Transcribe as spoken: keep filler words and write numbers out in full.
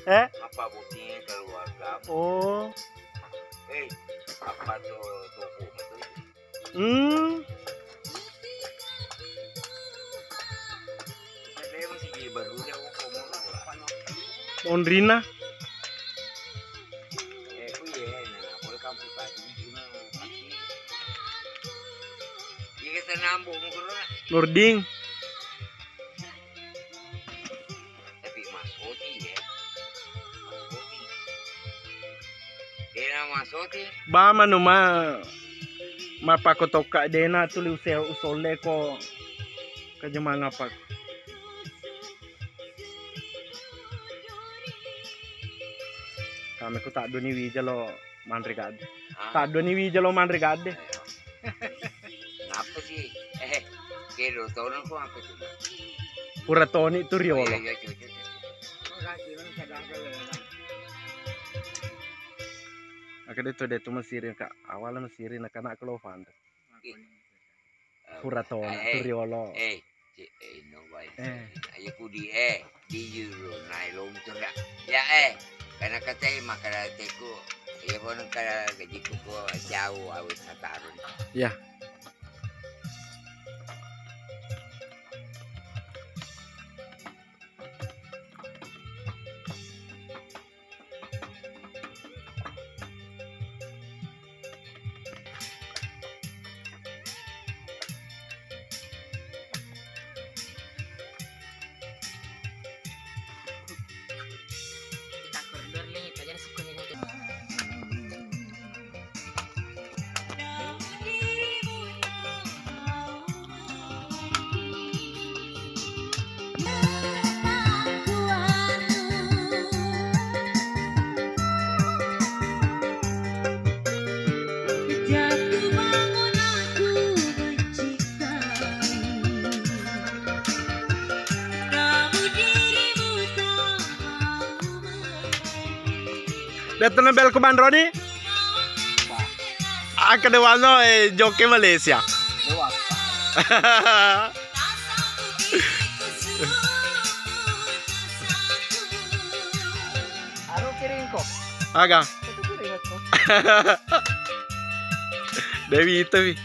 Eh? Apa bottingnya keluarga? Oh. Eh, apa tuh toko betul? Hmm. Monrina. Nurding. Tapi Mas Oti ya. Mas Oti. Dena Mas Oti. Ba manu ma, mappakotokka dena tuli use-, usolle ko kajemang apa. Kami ku tak duni wija lo manre gade. Ah. Tak duni wija lo manre gade. Ayo. Napa sih? Eh, kedo tono ko apa tuh? Pura toni tu riolo. Oh, iya, iya, iya, iya. Aka de tu, de tu masiri ka awal masiri na kana kalo fanda. Ih. Pura tona, eh, tu riolo. Eh, ci, eh, no, baik. Eh. Ayo kudi, eh, di juru, nai lontur ya. Ya, eh, karena kata, eh, maka teku, ya, pun kala gajiku ko jauh, awet satarun. Ya. Datang bel ku Bandroni. Aka dewasa, eh, joki Malaysia. Dewasa. Aro kiringko. Aga. Itu kiringko. Dewi itu, Wi.